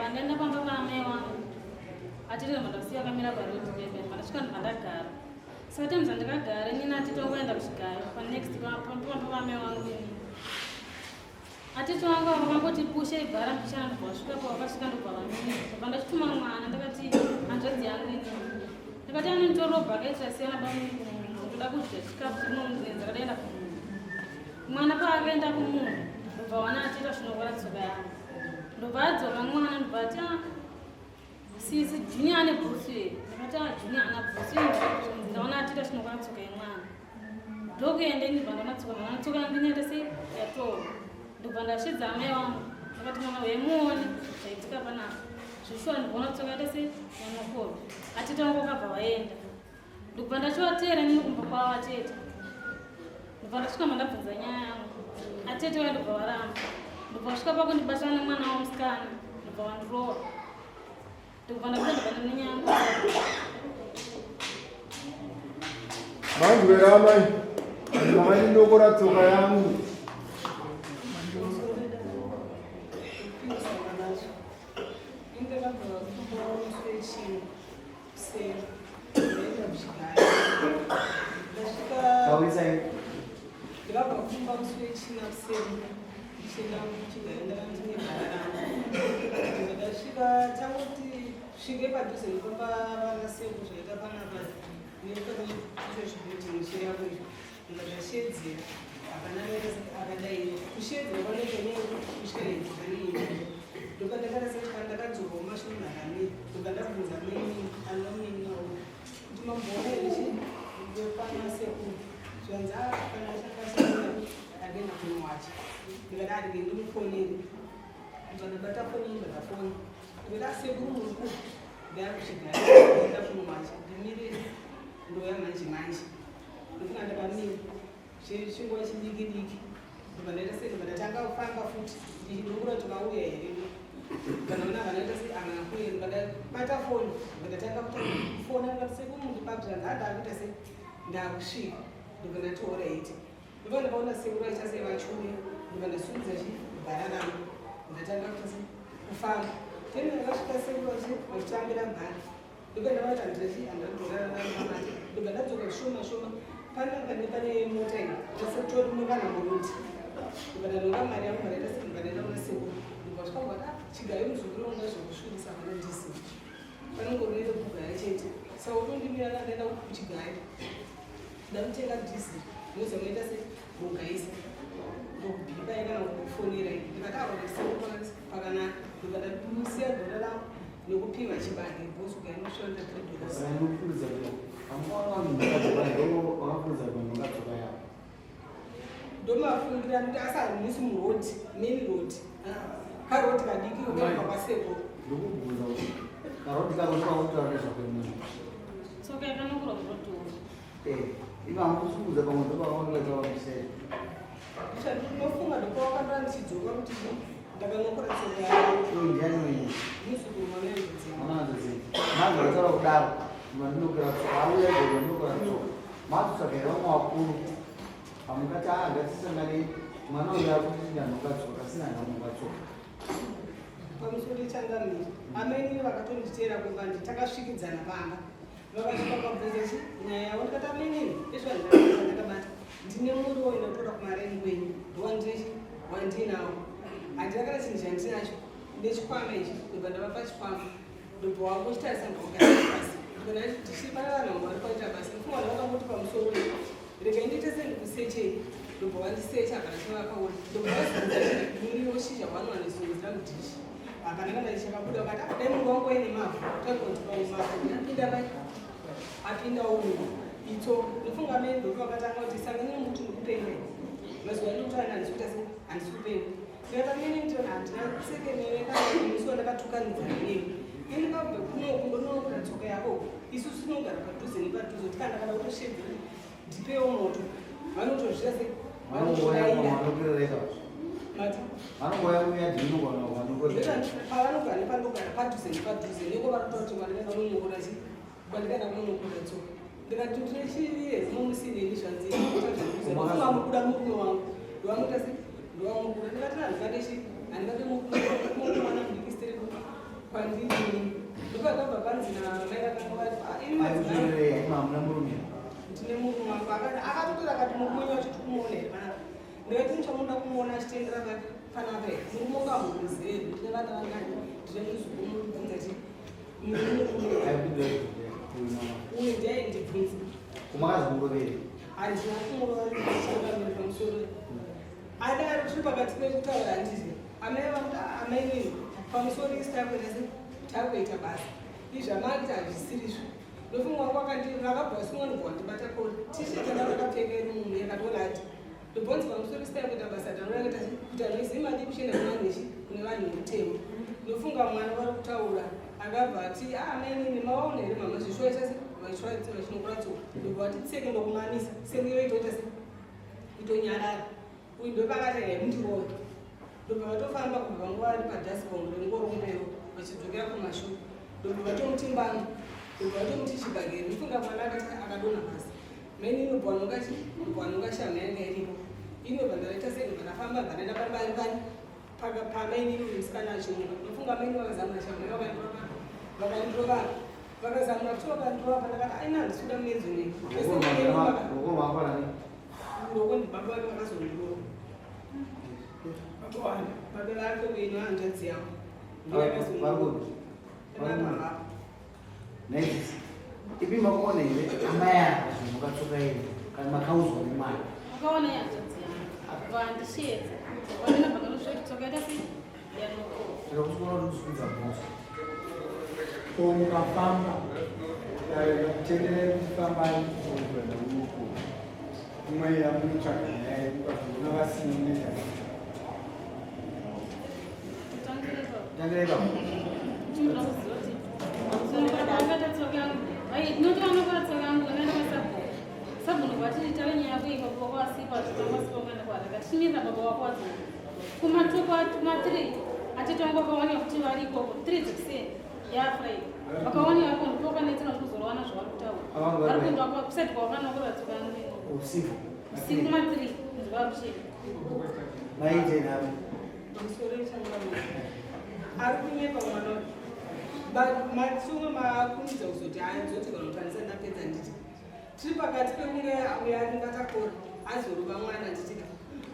Pandaenda pamba paamai wangu atete ndobva ndasiya akamira paroad pepe ndobva ndasvika ndobva ndagara. Saka time dzandakagara inini atete wangu aenda kuchigayo panext pamba paamai wangu inini. Atete wangu ava vakangoti pushe ibhara mbichana ndobva vasvika pa vakasvika ndobva vamira. Ndobva ndachituma mwana ndakati hanzvadzi yangu inini. Ndakati anonditorobha akaitira siyana bamungu ndoda kudya chikafu chinomunzenza ndakadaenda kumunhu. Mwana paakaenda kumunhu ndobva wana atete achinorwara tsoka yangu. Ndobva adzoka mwana ndobva ati ah, sisi Junior ane bhutsu here? Ndakati ah Junior ana bhutsu ndaona atete achinorwara tsoka yemwana. Ndokuenda ini ndobva ndaona tsoka mwana tsoka yangu inoita sei yatorwa. Ndobva ndashedza amai vangu ndakati mwana wemuone zvaitika panapa. Zveshuwa ndikuona tsoka yaita sei yanokorwa. Atete vangu vakabva vaenda. Ndobva ndachivateera nini kumba kwavo atete. Ndobva ndasvika mandabvunza nyaya yangu. Atete vaya ndobva varamba. Ndobva vasvika pakundibatana nemwana wavo musikana. Ndobva vandirova. Ndobva ndabuda ndobva nenyaya yangu. Manzwera amai, makandinokora tsoka yangu. Ndakabva kumba musi wechina kuseni ndichienda kuchigaro ndakanga ndine bhara rangu. Ndasvika tangoti svike padhuze nepamba vana sekuru zvaita panapa nepane icho chibhilding chiriapo icho ndikazvashedzera hapana akadaira kushedzera kwanoita nyaya yekuti kutyaidza pane ini ndopandakaita pandakadzoka mumashure ndakamira ndobva ndabvunza maini anominawo kuti mamboona here chii pana sekuru zvanzi ah, kana chakasiyana akaenda kunowacha ndikati arege ah, ndimufonere ndibva ndabata foni ndibva ndafona ndikati ah, sekuru muri kupi ndakuchigara ndaenda kunowacha ndimirire ndouya manje manje ndofunga ndakamira chinguva chidiki diki ndobva ndaita sei ndobva ndatanga kufamba futi ndichidongora kuti vauya here kana muna vanoita sei amana kuye ndobva ndabata foni ndobva ndatanga kufona ndikati sekuru mundipabzira ndaadakuita sei ndakusvika ndobva ndati horaiti ndobva ndakaona sekuru vaita sei vachiuya ndobva ndasumudza chi bhara rangu ndatanga kuita sei kufamba then ndakasvika sekuru vachitambira bhara Ndobva ndavati handisi handadorara ndamamata ndobva ndadzoka zvishoma shoma panapa nepane mota iyi tasetori nevanhu muruti ndobva ndanonga mari yangu mari yatase ndobva ndaenda kuna sekuru ndobva svika kuvati ah chigayo muzukuru wangu ngazvokusvirisa hapana ndisi panongorere kugaya chete saka utondimira ndandaenda kuchigayo ndamutenga diesel mozonoita se mogaisa ndokubhipai kana kukufonerai ndikati aosekuru pakanaka ndobva ndamusiya dhora rangu nekupima chibage because ukainoshanda $3. Ndinokuudza kuti pamukaona vanhu vakadzoka ndo vakakuudza kuti vanhu vakadzoka yavo. Ndomafungira kuti asi hamusi muroad main road karod kadiki ukaenda kwasekuru. Ndokubvunza kuti karod kako ndokakutaura nezvakwemene. Tsoka yakanokura muroad uyu. Eh, ivo hamukuudza pamwe ndopakaoneka chawamuseri. Ndinofunga ndopawakandora ndichidzoka kuti ndakanokora tsoka yangu. Uyu ndiani wenyu? Muzukuru mwana wenzodzi. Mwana wenzodzi. Manje vataura kudaro, mandinokora tsoka, auya izvo mandinokora tsoka. Makutsvaga here vamwe vakuru? Pamukati ah ngatisanganei mwana uyu akuti ndanhoka tsoka, asina ndanhoka tsoka. Pamusoro changamire. Amai vakatonditeera kumba nditakasvikidzana pamba. Vakasvika vakabvunza chi nyaya yavo ndikati amenini izvo ndakabata ndine muriwo inotora kumareni kwenyu ndowandine wandinawo handina kana chinhu chandinacho nechikwama ichi ndobva ndavapa chikwama ndobva wangochitarisa ndogara pasi ndikona pane vanhu vamwe vari kwaita basa mfungwa ndavakangoti pamusoro regai ndiite sendikuseche ndobva wandisecha hapana chavakaona ndobva vazunza muriwo shizha wanowanizunzira mudhishi hapana kana chakabuda vakati ah, dai munhu wangu waine mavhu takondipawo mavhu apinda mai apinda umu itso ndofunga mai ndoto vakatanga kuti saka nini muti ndikupenga mazuva ano kuti handisi kuita se handisi kupenga ndikati amene nditona handina sekenene kana musi wandakatukanidza newe ini kabva kunoku ndonokura tsoka yako isusu tinogara padhuze nepadhuze kuti kana ndakada kutoshedzera ndipewo moto vanotozvita se vanotozvidaira vanongouya kuuya pavanogara nepanogara padhuze nepadhuze neko varikuta kuti kwandikaenda kunonokora chi kwandikaenda kunonokora tsoka ndikati ndine chiriye zinomusineni zvanzi mukuda murume wangu ndowanoita se ndowamukuda ndikati handingade chi handingade murume mwana mudiki stereko chenyu chamunoda kumuona achitendera panapa here? Murume wangu hamuzive here? Ndine vana vangani? Ndine muzukuru murikubvunza chii? Uyu ndiye ndibvunza. Kumakazi muroveri. Handina kumurova ndichangamira pamusoro. Adaro tiri pakati pekutaura handiti. Amai vangu amai nini pamusoro isi takuita se takuita basa. Izvi amakuita hazvisirizvo. Ndofunga wangu akandi vakabva vasunga ndobva wandibata kori. T-shirt yanga ndakapfeka iri munhu yakatolati. Ndobvonzi pamusoro isi takuita basa tanoda kuita kuita noise imadi kuchienda kuna vanhu ichi kune vanhu vemutemo. Ndofunga mwana vari kutaura akabva ati ah amai nini mawaona here mama zvishuwa ita se vachinokura tsoka. Ndobva vati tseke ndokumamisa senge yoitoita se kutonyarara. Uyu ndopakati regai mundirove. Ndobva vatofamba kubva nguva vari padhasibhoni rengorombeyo vachidzokera kumashure. Ndobva vatomuti mbanga. Ndobva vatomuti chibhageri. Ndifunga mwana akati akadonha pasi. Meni inobva wanonga chi ndobva wanonga shamhu yanga iripo. Inobva ndavaita sei ndobva ndafamba ndobva ndaenda pari pari pari paka pamaini uyu musikana achimuka. Ndofunga maini vakazamura shamhu yavo vakandirova vakandirova vakazamura futi vakandirova pandakati aina handisi kuda muedzo nei. Ruoko rwako rani? Ruoko ndibaba vake vakazondirova. Baba wani, baba vake uino hanzvadzi yangu. Vari Next. Ipi makaona here amai ava zvinhu here kana makaudzwa nemwana? Makaona hanzvadzi yangu. Vandisheedza. Vamina bhakano tsoka ita sei? Yanoko. Saka kuchikoro ndikusikudza mhosva. Ko mukafamba kutenderera kufambai mweya munotsvaga nyaya yedu ukazoona vasina munoita Tangire ipapo. Kuma3 atitongwa pawane kuti vari ikoko 3 dzekuseni yafriday vakaoneka ko ndipo panetsana kuzorowana zvavari kutaura vari kuenda kusati kwavanokura tsoka yangu Usiku. usiku ma3 kunzi vakuchena Maite nami. Pamusoro ichangamira. Ari kunyepa mwana uyu. Matsunga makurumidza kuzoti hanzoti kana kuti handisati ndapedza nditi. Tiri pakati pekunge uyo aringatakora azorova mwana nditika.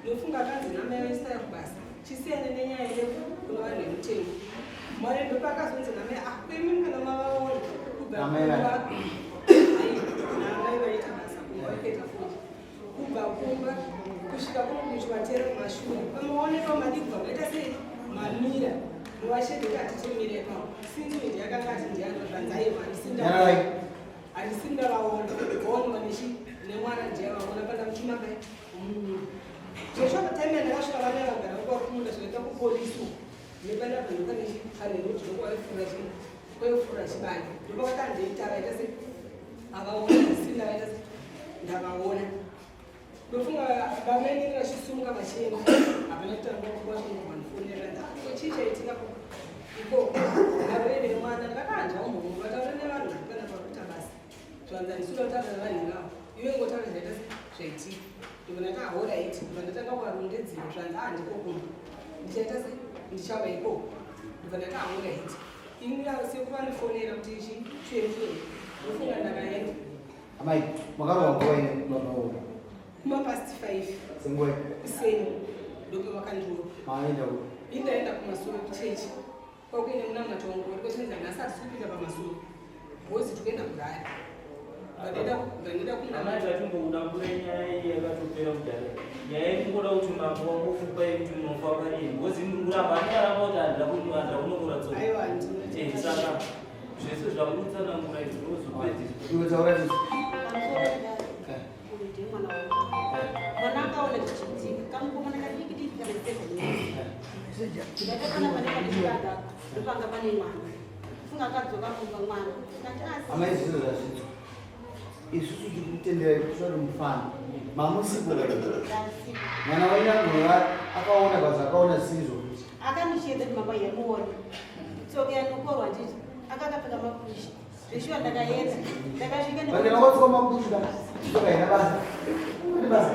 Ndofunga akanzi namai vaisaya kubasa. Chisiyane nenyaya yeku kuna vanhu vemutemo. Mwana ndopakazonzi namai ah kwemimi kana mavaona kubva Namai vani? kumba. Ai, namai vaita basa kumba vaipeta futi. Kubva kumba kusvika kuno kuchivatera kumashure. Pamaonekwa madii kubva maita sei mamira. Muvashedheka atichimire ipapo. Sinzi uyu ndiye akanga ati ndiye anozvanzi aiwa handisi Nyararai. handisi ndavaona. Vaonwa nechi nemwana ndiye vaona pandamutuma kai munhu. Zveshuwa patime yandakasvika vana vagara kwakumunda zvinoita kupolisi uko. Nepanapa ndopane chi pane road ndokwaifura chi kwaifura chibani. Ndopakati handiita vaita sei avaona handisi ndavaita sei ndavaona. Ndofunga vamweni vachisumuka vachienda hapana kutanga kuvafonera ndako chii chaitika ikoko ndarove nemwana ndakakanzwa mhungu vataura nevanhu pana pakuita basa zvanzi handisi kuda kutaura nevanhu ivavo iwe ngotaura zvaita zvaitika ndobva ndati ahoraiti ndobva ndatanga kuvarondedzera zvanzi ah ndiko kumba ndichaita se ndichava ikoko ndobva ndati ahoraiti ini sekuru vandifonera kuti ichi chuye chuye ndofunga ndakaenda Amai, makarohwa nguva ine baba uyu. kuma past 5 Senguva kuseni ndopavakandirova maenda ku. indaenda kumasoro kuchechi kwakuine munamato wangu uri kwechinzi nhasi hatisi kupinda pamasoro bhozi tikuenda kugara vandaenda Amai kunamata vatimbokuda kure nyaya iyi yakatopera kudhara. Nyaya yekungoda kuti mambo wangofupa yekuti munofamba rini. Ngozi kuramba andikaramba kuti handida handida kunokura tsoka. aiwa Eh, saka zvese zvamurikutsanangura izvi ndozopedziswa. Iwe taura titi. Uyu ndiye mwana wangu. Mwana akaona zvichiitika kamukomana kadiki diki kana 7 years. Ndakatanga pane pane chibaba ndopanga pane mwana. Funga akadzoka kumba mwana. Ndikati asi Amai zviro zvazvitswa. Isusu tiri kutendera kuti uri mufana. Mamusipo kai. ndasi. Mwana wenyu anogona akaona basa akaona zvisizvo futi. Akandisheedza kuti mama yemuone. Tsoka yanokorwa nditi akakapfeka mapushi. Zveshuwa ndakaenda. Ndakasvika Vane vakatsuka mapushi kana. Tsoka haina basa. Ine basa.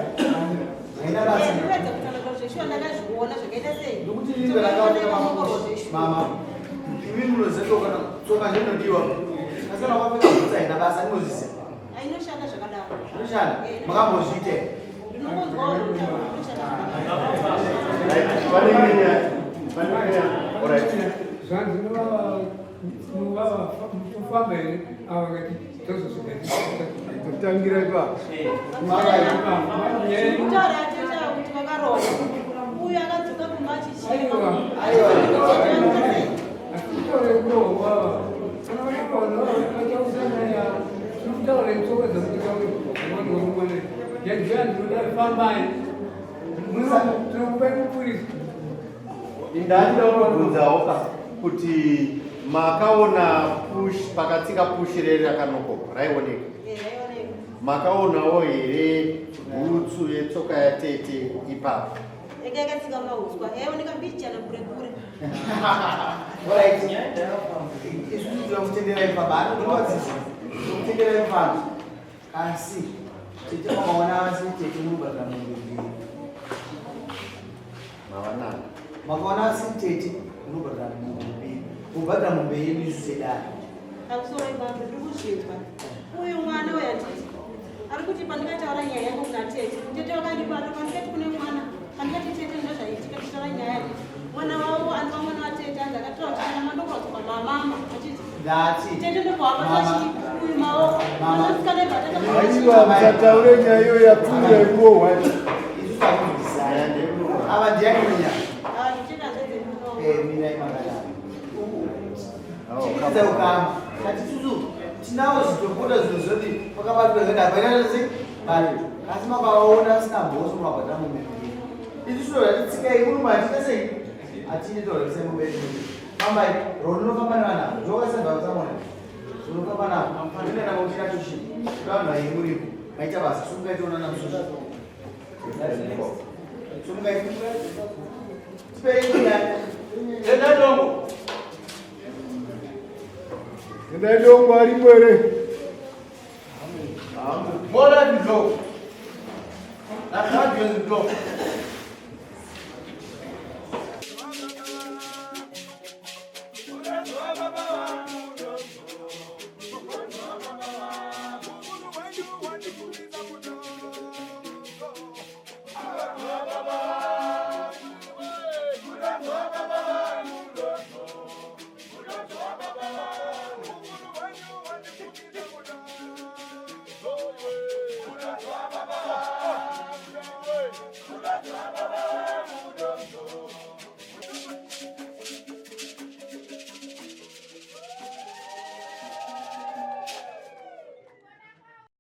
Haina basa. Ndikuedza kutsanangura zveshuwa ndakazviona zvakaita sei. Nokuti inini ndakapfeka mapushi. Mama. Imi munoziva tsoka tsoka ndinodiwa. Asi kana wakapfeka bhutsu haina basa ndinozviziva. Ainoshanda zvakadaro. Zvinoshanda. Makambozviita here? Ndinongonzwawo ndokushanda. Pane imwe nyaya. Pane imwe nyaya. Alright. Zvanzi mufamba here ava vakati tozosvika. Totangira ipapo. Kutaura atete kuti vakarohwa. Uyu akadzoka kumba achichema. Aiwa. Asi kutaura kurohwa kana vakarohwa kutaura tsoka dzakuti fambai tinokupai mupurisa. Ndandida kunobvunzawo ka kuti makaona push pakatsika push reri rakanokoka raioneka? Eh, raioneka. Makaonawo here bhutsu yetsoka yatete ipapo? Yanga yakatsika mauswa. Yaioneka mbichana kure kure. Alright. Isusu tinokutenderai baba, anokuwadzisa. Tinokutenderai mufambi. Asi tete makaona asi tete munobhadhara mombe mbiri. Mawanana. Makaona asi tete munobhadhara mombe mbiri. Mubhadhara mombe yedu isu sedare. Pamusoro ipapo ndiri kuzvinzwa. Uyu mwana uyu atete ari kuti pandikataura nyaya yangu kuna tete, tete vakandibata. Pandikati kune mwana, pandikati tete ndozvaitika, tichitaura nyaya, mwana wavo anova mwana watete anzi akataura kuti kana mandokuradzwa mamama achiti Ndati. tete ndobva uyu maoko Mama. mwanasikana. Aiwa, musataure nyaya iyo yapfuura ikurohwa. Isusu takunzwisana. Ava ndiani munya? Eh, mina imakadaro. Chipinza ukama. Kati isusu tinawo zvitopota zvinhu zvoti pakabatwa zvati hapana sei bari. Asi makaona asina mhosva mabhadhara mombe mbiri. Isusu tatitsikai murume hatita sei? Hatidi torwisa mombe mbiri. Fambai, roni unofamba nevana. Ndokasenda vasamona. Unofamba navo. Ndinoenda kwakuchina chochi. Vanhu vairi muripo. Maita basa. Sungai toonana mususu. Sungai. Tipei nyaya. Tenda dongo. Endai dongo arimo here? Mora ndlo. Nakadyo ndlo.